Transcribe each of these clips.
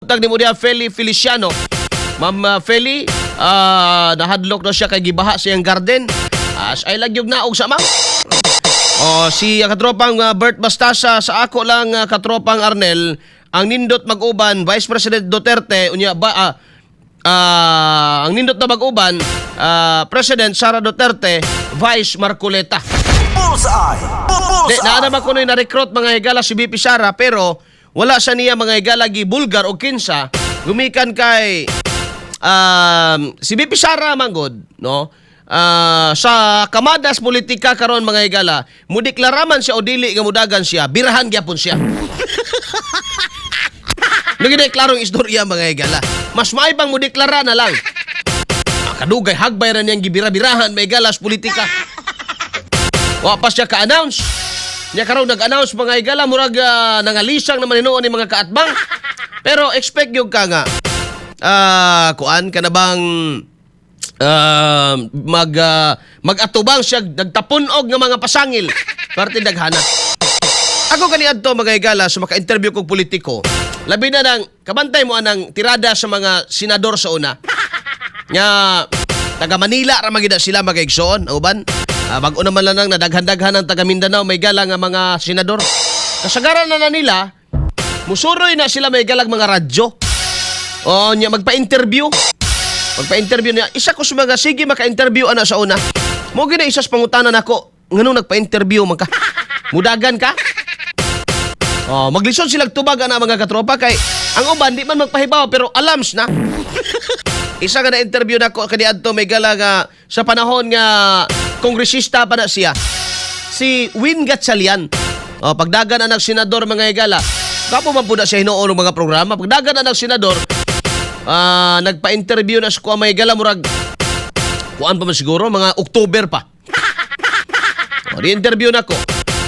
Buntag nimo diha, Feli Feliciano. Ma'am Feli, nahadlok na siya kay gibaha sa iyang garden. As ay lagyog naog sa ma'am. Oh, si katropang Bert Bastasa, sa ako lang katropang Arnel, ang nindot mag-uban Vice President Duterte unya ba ang nindot na mag-uban President Sara Duterte, Vice Marcoleta. Bullseye! Di, Bullseye! naa naman kuno na-recruit, mga higala, si BP Sara, pero wala sa niya, mga higala, gibulgar o kinsa gumikan kay si BP Sara manggod, no? Sa kamadas politika karon, mga higala, mudeklara man siya o dili nga mudagan siya, birahan gyapon siya. Naging klarong istorya, mga higala. Mas maibang mudeklara na lang. Kadugay hagbay ra niyang gibira-birahan, mga higala, sa politika. Wa pa siya ka-announce. Nya karon nag-announce, mga higala, murag nangalisang naman hinuon ni mga kaatbang. Pero expect gyud ka nga kuan ka na bang mag-atubang siya nagtapun-og nga mga pasangil. Parte daghana. Ako kaniadto, mga higala, sa maka-interview kog politiko. Labi na nang kabantay mo anang tirada sa mga senador sa una. Nga taga Manila ra magida sila, mga igsoon, uban. Bag-o naman lang nang nadaghan-daghan ang taga Mindanao may gala nga mga senador. Kasagaran na na nila, musuroy na sila may galag mga radyo. O nya magpa-interview. Magpa-interview niya. Isa ko sa mga sige maka-interview ana sa una. Mo gina isa sa pangutana nako, nganong nagpa-interview man ka? Mudagan ka? Oh, maglisod silang tubag ana, mga katropa, kay ang uban di man magpahibaw pero alams na. Isa nga na interview nako kaniadto may gala nga sa panahon nga kongresista pa na siya. Si Win Gatchalian. Oh, pagdagan anak senador, mga higala. Kapo man po na siya hinuon ng mga programa. Pagdagan anak senador, nagpa-interview na sa kuha, may gala, murag kuan pa man siguro mga October pa. O, di interview na ko.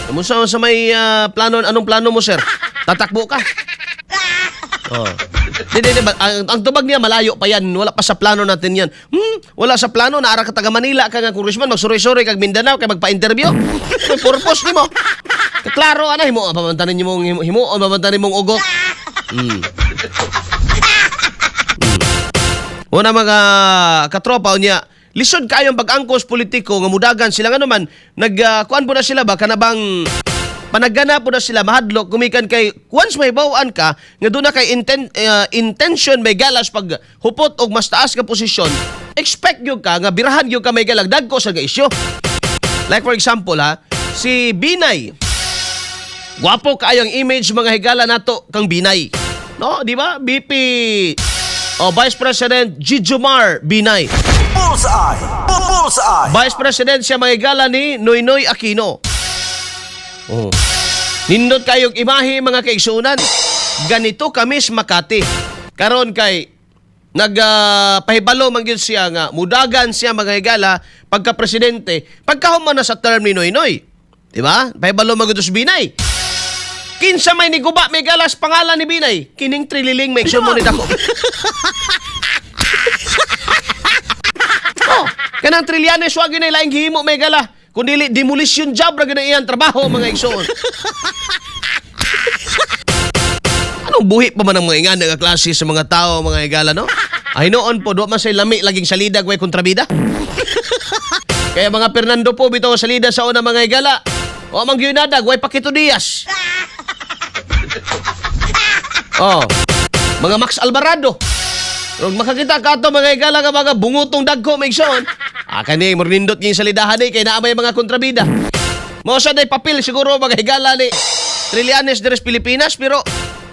Kamusta sa may plano, anong plano mo, sir? Tatakbo ka? Oh. Di, di, di, ba, ang tubag niya, malayo pa yan. Wala pa sa plano natin yan. Wala sa plano, naara ka taga Manila ka nga congressman, magsuroy-suroy kag Mindanao kay magpa-interview. May purpose nimo. Klaro ana himo pamantanin nimo himo, himo pamantanin mong ugok. Una, mga katropa, unya lisod kayong pag-angkos politiko nga mudagan sila, nga naman nag kuan po na sila ba kanabang panagana po na sila mahadlok gumikan kay once may bawaan ka nga doon na kay intention may galas pag hupot og mas taas nga posisyon, expect gyud ka nga birahan gyud ka may galag dagko sa nga isyu. Like for example ha, si Binay. Gwapo kaayo ang image, mga higala, nato kang Binay, no, di ba? BP o Vice President Jejomar Binay. Bullseye! Bullseye! Vice President siya, mga higala, ni Noynoy Aquino. Oh. Nindot kayong imahe, mga kaigsunan. Ganito kami sa Makati. Karon kay nagpahibalo man gyud siya nga mudagan siya, mga higala, pagka presidente, pagkahuman na sa term ni Noynoy. Di ba? Pahibalo man gyud sa Binay. Kinsa may niguba may galas pangalan ni Binay? Kining trililing may mo ni dako. Oh, kanang Trillanes wa gyud laing gihimo may gala. Kun dili demolition job ra gyud na iyang trabaho, mga igsoon. Anong buhi pa man ang mga ingana nga klase sa mga tao, mga higala, no? Ay noon po, do man say lami laging salida way kontrabida. Kaya mga Fernando po bitaw salida sa una, mga higala. O mang gyunadag way Pakito Diaz. Oh. Mga Max Alvarado. Rog makakita ka ato, mga higala, nga mga bungutong dagko may igsoon. Ah, kani mornindot yung salidahan ni kay naa may mga kontrabida. Mao sa day papel siguro, mga higala, ni Trillanes deres Pilipinas, pero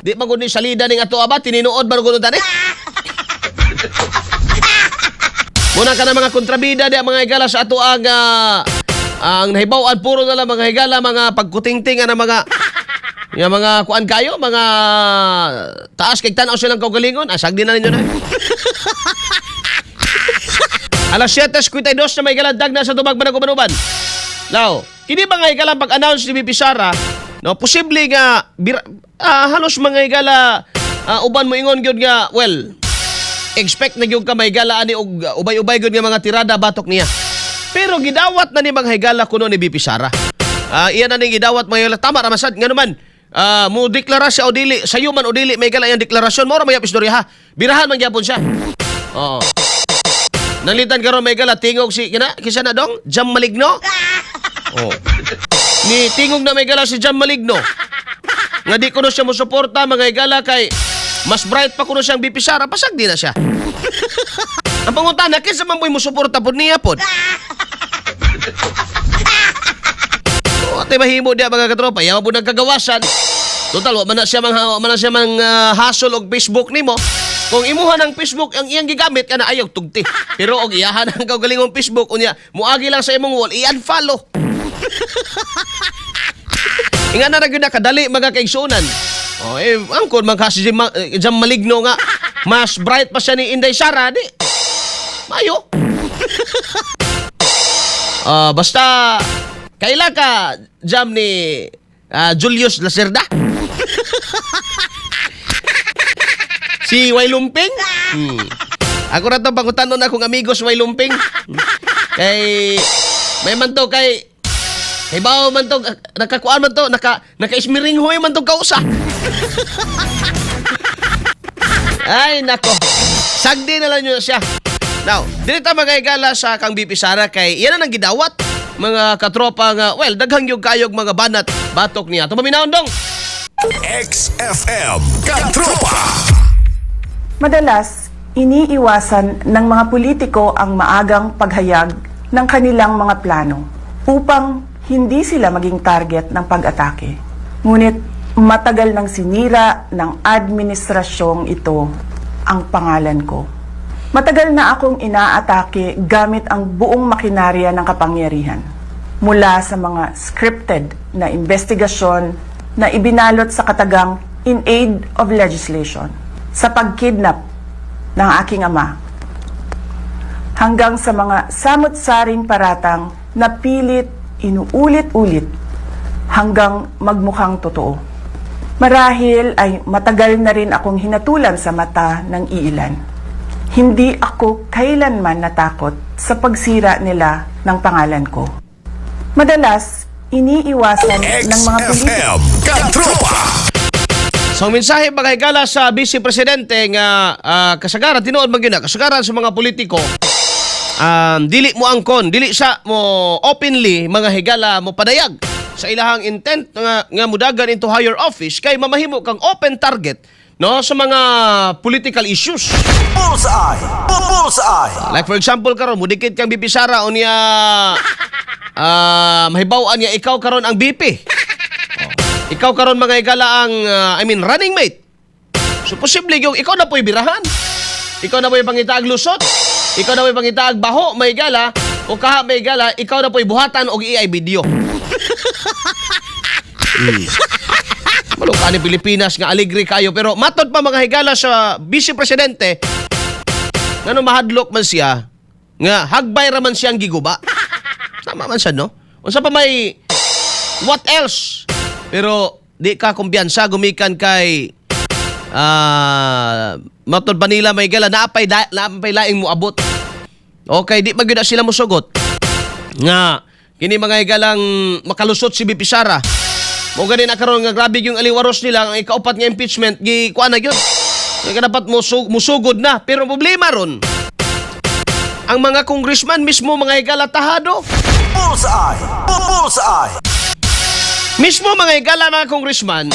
di man gud ni salida ning ato aba tininuod man gud tani. Muna ka na mga kontrabida di mga higala sa ato ang nahibaw-an puro na lang, mga higala, mga pagkutingting ang mga yung mga kuan kayo, mga taas kay tan-aw silang kaugalingon, asag din na ninyo na. Alas 7:52 na may galandag na sa tubag managubanuban. Now, kini ba nga higala pag-announce ni BP Sara, no, posible nga halos, mga higala, uban mo ingon gyud nga, well, expect na gyud ka may higala ani og ubay-ubay gyud nga mga tirada batok niya. Pero gidawat na ni mga higala kuno ni BP Sara. Iyan na ning gidawat, mga higala, tama ra masad nga naman. Mo deklara siya o dili, sayo man o dili may gala iyang deklarasyon, mao ra may istorya ha. Birahan man gyapon siya. Oo. Nalitan karon may gala tingog si kina kisa na dong Jam Maligno. Oh. Ni tingog na may gala si Jam Maligno. Nga di kuno siya mosuporta, mga higala, kay mas bright pa kuno siyang BP Sara, pasag di na siya. Ang pangutana, kinsa man mo'y mosuporta pod niya pod? Oh, ate mahimo diya, mga katropa, yawa po nagkagawasan. Total, wa man na siya mang hasol og Facebook nimo. Kung imuha ng Facebook ang iyang gigamit kana, ayaw tugti. Pero og iyahan ang kaugalingong Facebook unya, muagi lang sa imong wall, i-unfollow. Inga na ra gyud na kadali, mga kaigsunan. Oh, eh, angkon man kasi si Jam Maligno nga mas bright pa siya ni Inday Sara di. Mayo. Ah, basta kaila ka jam ni Julius Lacerda? Si Wailumping? Ako ra to pangutanon akong amigo si Wailumping. Kay may man to kay bao man to, nakakuan man to, naka ismiringhoy man to kausa. Ay nako. Sagdi na lang yun siya. Now, dili ta mga higala sa kang BP Sara kay yan ang gidawat mga katropa nga, well, daghang yung kayog mga banat batok niya. Tumaminahon dong. XFM Katropa. Madalas, iniiwasan ng mga politiko ang maagang paghayag ng kanilang mga plano upang hindi sila maging target ng pag-atake. Ngunit matagal nang sinira ng administrasyong ito ang pangalan ko. Matagal na akong inaatake gamit ang buong makinarya ng kapangyarihan mula sa mga scripted na investigasyon na ibinalot sa katagang "in aid of legislation", sa pagkidnap ng aking ama, hanggang sa mga samot-saring paratang na pilit inuulit-ulit hanggang magmukhang totoo. Marahil ay matagal na rin akong hinatulan sa mata ng iilan. Hindi ako kailanman natakot sa pagsira nila ng pangalan ko. Madalas, iniiwasan ng mga politiko XFM Katropa. So ang mensahe, mga higala, sa Vice Presidente nga kasagaran tinuod man gyud na kasagaran sa mga politiko, dili mo angkon, dili sa mo openly, mga higala, mo padayag sa ilahang intent nga mudagan into higher office kay mamahimo kang open target, no, sa mga political issues. Bullseye. Bullseye. Like for example karon mudikit kang BP Sara unya mahibaw-an niya ikaw karon ang BP. Oh. Ikaw karon, mga higala, ang I mean, running mate. So posible yung ikaw na po'y birahan. Ikaw na po'y pangitaag lusot. Ikaw na po'y pangitaag baho, may gala. O kaha may gala, ikaw na po'y buhatan og AI video. Maluka ni Pilipinas nga aligre kayo, pero matod pa, mga higala, sa Vice Presidente ngano mahadlok man siya nga hagbay ra man siyang giguba. Tama man siya, no? Unsa pa may, what else? Pero di ka kumpiyansa gumikan kay matod pa nila may gala naapay laing moabot. Okay, di man gyud na sila mosugot nga kini, mga higalang, makalusot si BP Sara. Mo gani na karon nga grabe yung aliwaros nila ang ikaupat nga impeachment gi kuan na gyud. Kaya dapat musugod na, pero problema ron ang mga congressman mismo, mga higala, tahado. Bullseye. Bullseye. Mismo, mga higala, mga congressman,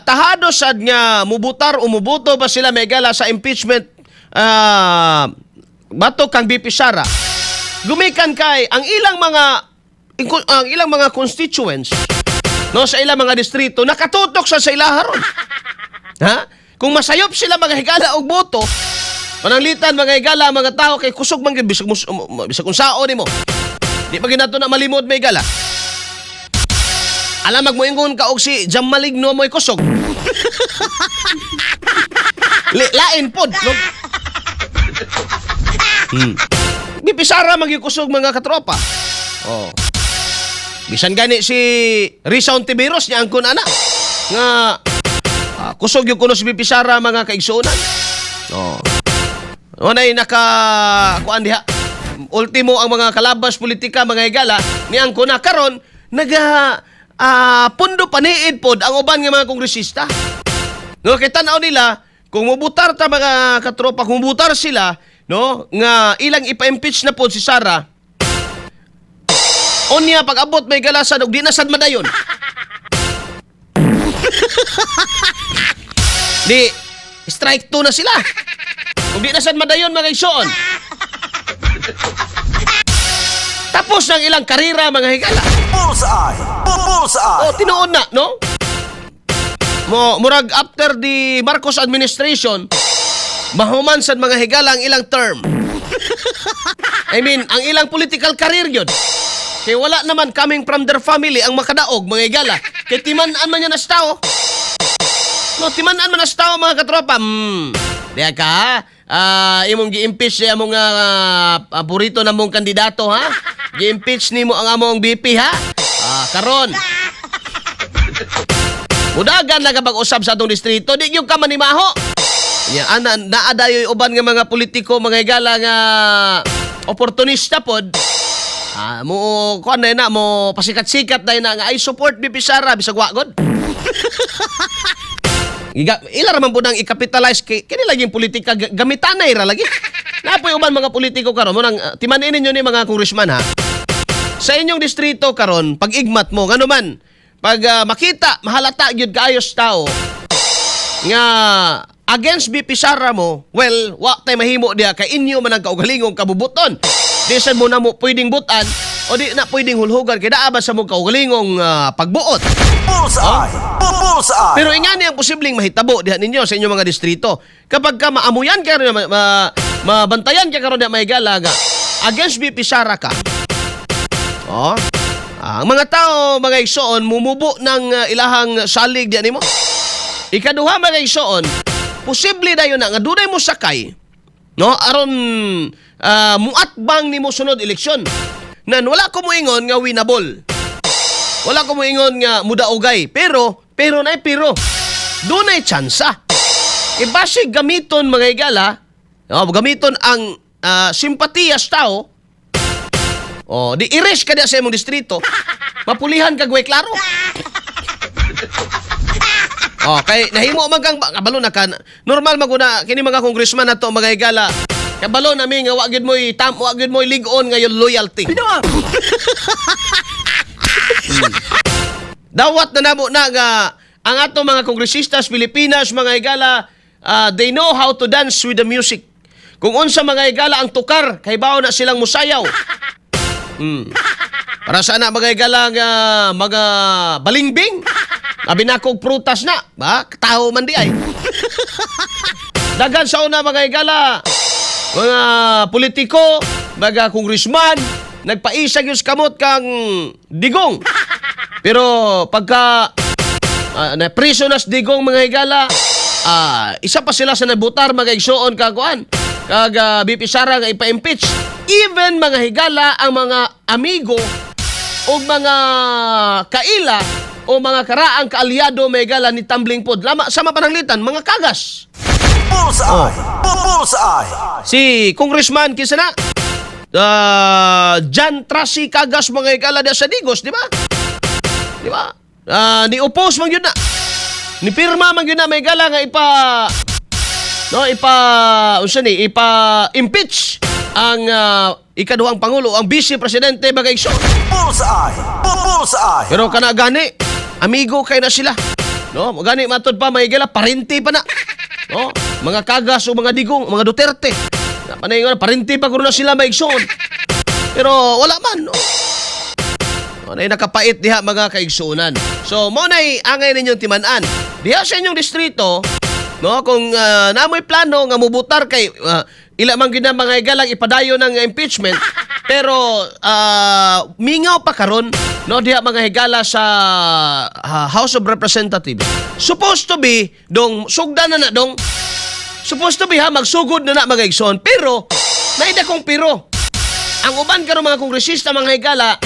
tahado sad nga mubutar o mubuto ba sila, mga higala, sa impeachment batok kang BP Sara. Gumikan kay ang ilang mga constituents, no, sa ilang mga distrito nakatutok sa ilaha ron. Ha? Kung masayop sila, mga higala, og boto, pananglitan, mga higala, ang mga tao kay kusog man gyud bisag unsaon nimo. Di pa ginato na malimod, may higala. Alam magmoingon ka og si Jam Maligno mo'y kusog. Lain pod, no? BP Sara magyud kusog, mga katropa. Oh. Bisan gani si Risa Hontiveros niya angkon ana nga kusog yung kuno si BP Sara, mga kaigsuonan. Oh. Unay naka kuan diha. Ultimo ang mga kalabas politika, mga higala, ni angkon na karon naga Pundo paniid pod ang uban nga mga kongresista. No, kay tan-aw nila kung mubutar ta, mga katropa, kung mubutar sila, no, nga ilang ipa-impeach na pod si Sara. Unya pag abot may galasan og di na sad madayon. Di strike 2 na sila. Kung di na sad madayon, mga igsoon. Tapos ng ilang karera, mga higala. Bullseye! Bullseye! Oh, tinuod na, no? Mo murag after the Marcos administration, mahuman sad, mga higala, ang ilang term. I mean, ang ilang political career yun. Kay wala naman coming from their family ang makadaog, mga higala. Kay timan-an man yan as tao. No, timan-an man as tao, mga katropa. Diya ka, imong gi-impeach siya among paborito na mong kandidato, ha? Gi-impeach nimo ang among VP, ha? Karon, mudagan na kapag usab sa atong distrito, di gyud ka manimaho. Nya ana naa dayoy uban nga mga politiko, mga higala, nga oportunista pod. Mo kuan na na mo pasikat-sikat na na nga I support VP Sara bisag wa god. Ila ra man pud ang i-capitalize kay kini lagi politika gamitanay ra lagi. Napoy uban mga politiko karon mo nang timan-i ninyo ni mga congressman, ha. Sa inyong distrito karon, pag igmat mo ngano man pag makita mahalata gyud kaayos tao nga against VP Sara mo, well, wa tay mahimo diha kay inyo man ang kaugalingong kabubuton. Di sad mo na mo pwedeng butan o di na pwedeng hulhugan kay naa ba sa mo kaugalingong pagbuot. Bullseye! Bullseye! Pero ingani ang posibleng mahitabo diha ninyo sa inyong mga distrito. Kapag ka maamuyan ka ron, mabantayan ka karon diha mahigala nga against VP Sara ka. Oh. Ang mga tao, mga igsoon, mumubo ng ilahang salig diha nimo. Ikaduha, mga igsoon, posible dayon na nga dunay mo sakay, no, aron muatbang nimo sunod eleksyon. Nan wala ko moingon nga winnable. Wala ko moingon nga mudaogay, pero pero na pero dunay tsansa. E basig gamiton, mga higala, no, gamiton ang simpatiya sa tao. Oh, di ires ka diya sa imong distrito. Mapulihan ka gway klaro. Oh, kay nahimo man kang kabalo na ka. Normal man guna kini mga congressman nato, mga higala. Kabalo na mi nga wa gyud mo'y tam wa gyud mo'y lig-on nga yung loyalty. Dawat na namo na nga ang ato mga kongresistas Pilipinas, mga higala, they know how to dance with the music. Kung unsa, mga higala, ang tukar, kay na silang musayaw. Para sa na, mga higala, nga mga balingbing. Abi na kog prutas na, ba? Tao man di ay. Dagan sa una, mga higala, mga politiko, mga congressman, nagpaisag yung kamot kang Digong. Pero pagka na priso na si Digong, mga higala, isa pa sila sa nabutar, mga igsuon, kaguan kag BP Sara nga ipa-impeach. Even, mga higala, ang mga amigo o mga kaila o mga karaang kaalyado, mga higala, ni tumbling pod. Lama sama pananglitan mga kagas. Bullseye! Bullseye! Si Congressman kinsa na? John Tracy Cagas, mga higala, sa Digos, di ba? Di ba? Ni oppose man yun na. Ni pirma man yun na may gala nga ipa no ipa unsa ni ipa impeach ang ikaduhang pangulo, ang vice presidente, mga igsoon. Bullseye! Bullseye! Pero kana gani, amigo kay na sila. No, gani matud pa may gala parente pa na. No, mga Kagas o mga Digong, mga Duterte. Na panay nga parente pa kuno na sila, maigsoon. Pero wala man, no. Ano nakapait diha, mga kaigsuonan. So mo nay angay ninyong timan-an. Diha sa inyong distrito, no, kung namoy plano nga mubutar kay ila man gyud na, mga higalang, ipadayon ng impeachment, pero mingaw pa karon, no, diha, mga higala, sa House of Representatives. Supposed to be dong sugdan na na dong. Supposed to be, ha, magsugod na na, mga igsoon, pero naida kong pero ang uban karon mga kongresista, mga higala,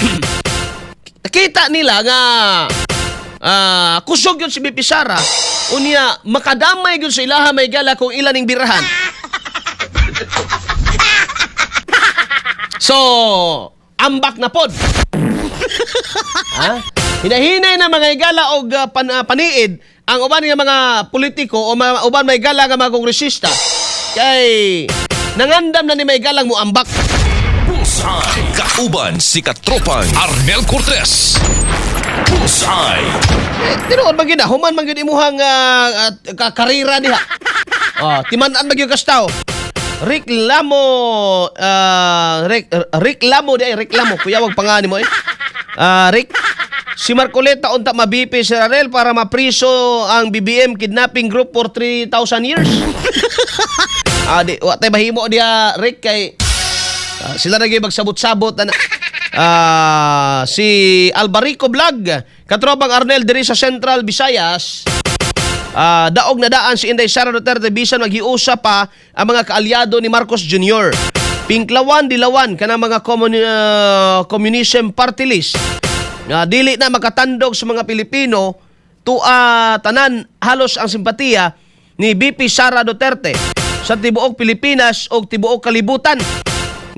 nakita nila nga kusog yun si BP Sara, unya makadamay yun sa ilaha may gala kung ilan ning birahan. So, ambak na pod. Ha? Hinahinay na, mga higala, og paniid ang uban nga mga politiko o mga uban, mga higala, nga mga kongresista kay nangandam na ni mga higalang muambak. Bullseye. Kauban si Katropang Arnel Cortez. Bullseye. Eh, tinuod man gyud na, human man gyud imuhang karera diha. Oh, timan-an man gyud kastaw. Reklamo, reklamo di ay reklamo. Kuya, wag pangani mo eh. Rick, si Marcoleta unta ma-VP, Sir Arnel, para mapriso ang BBM kidnapping group for 3,000 years. Di wa tay mahimo diha, Rick, kay sila na gyud magsabot-sabot ana. Si Albarico Vlog, katropang Arnel, diri sa Central Visayas. Daog na daan si Inday Sara Duterte bisan maghiusa pa ang mga kaalyado ni Marcos Jr. Pinklawan, dilawan kanang mga communism party list. Nga dili na makatandog sa mga Pilipino tua tanan halos ang simpatiya ni VP Sara Duterte sa tibuok Pilipinas o tibuok kalibutan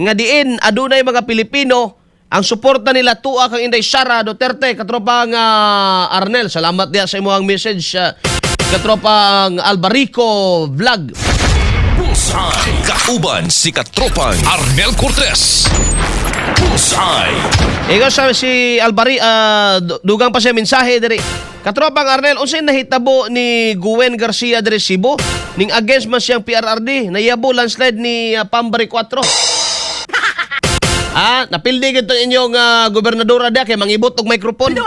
nga diin adunay mga Pilipino ang suporta nila tua kang Inday Sara Duterte. Katropang Arnel, salamat diya sa imong message, katropang Albarico Vlog. Bullseye. Kauban si Katropang Arnel Cortez. Bullseye. Ikaw sa si Albari, dugang pa siya mensahe diri. Katropang Arnel, unsay nahitabo ni Gwen Garcia diri Cebu? Ning against man siyang PRRD, nayabo landslide ni Pambari 4. Napildi gid inyong gobernadora dia kay mangibot og microphone.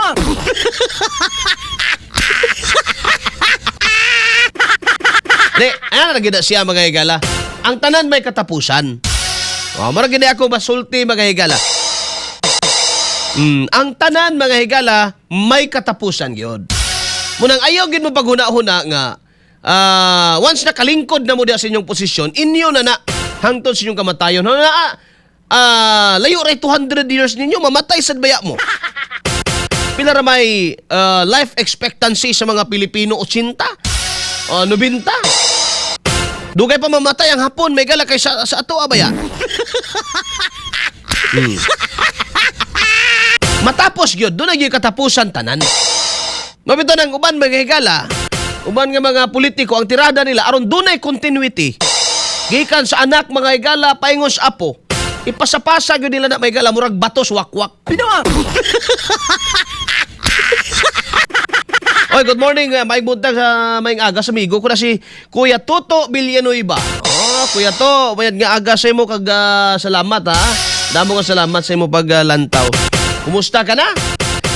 Di, ano na gid siya, mga higala? Ang tanan may katapusan. Oh, mura gid ako masulti, mga higala. Ang tanan, mga higala, may katapusan gyud. Munang ayaw gid mo paghuna-huna nga once nakalingkod na mo diha sa inyong posisyon, inyo na na hangtod sa inyong kamatayon. Na, layo ray 200 years ninyo, mamatay sad baya mo. Pila ra may life expectancy sa mga Pilipino? 80? O 90? Dugay pa mamatay ang Hapon, mga higala, kaysa sa ato abaya. Matapos gyud, doon na gyud katapusan tanan. Mabito ng uban, mga higala, uban nga mga politiko, ang tirada nila aron dunay continuity. Gikan sa anak, mga higala, paingon sa apo. Ipasapasa gyud nila na, mga higala, murag batos wakwak. Oy, good morning. Maayong buntag sa maayong aga sa migo ko na si Kuya Toto Villanueva. Oh, Kuya To, mayad nga aga sa imo kag salamat ha. Damo nga salamat sa imo paglantaw. Kumusta ka na?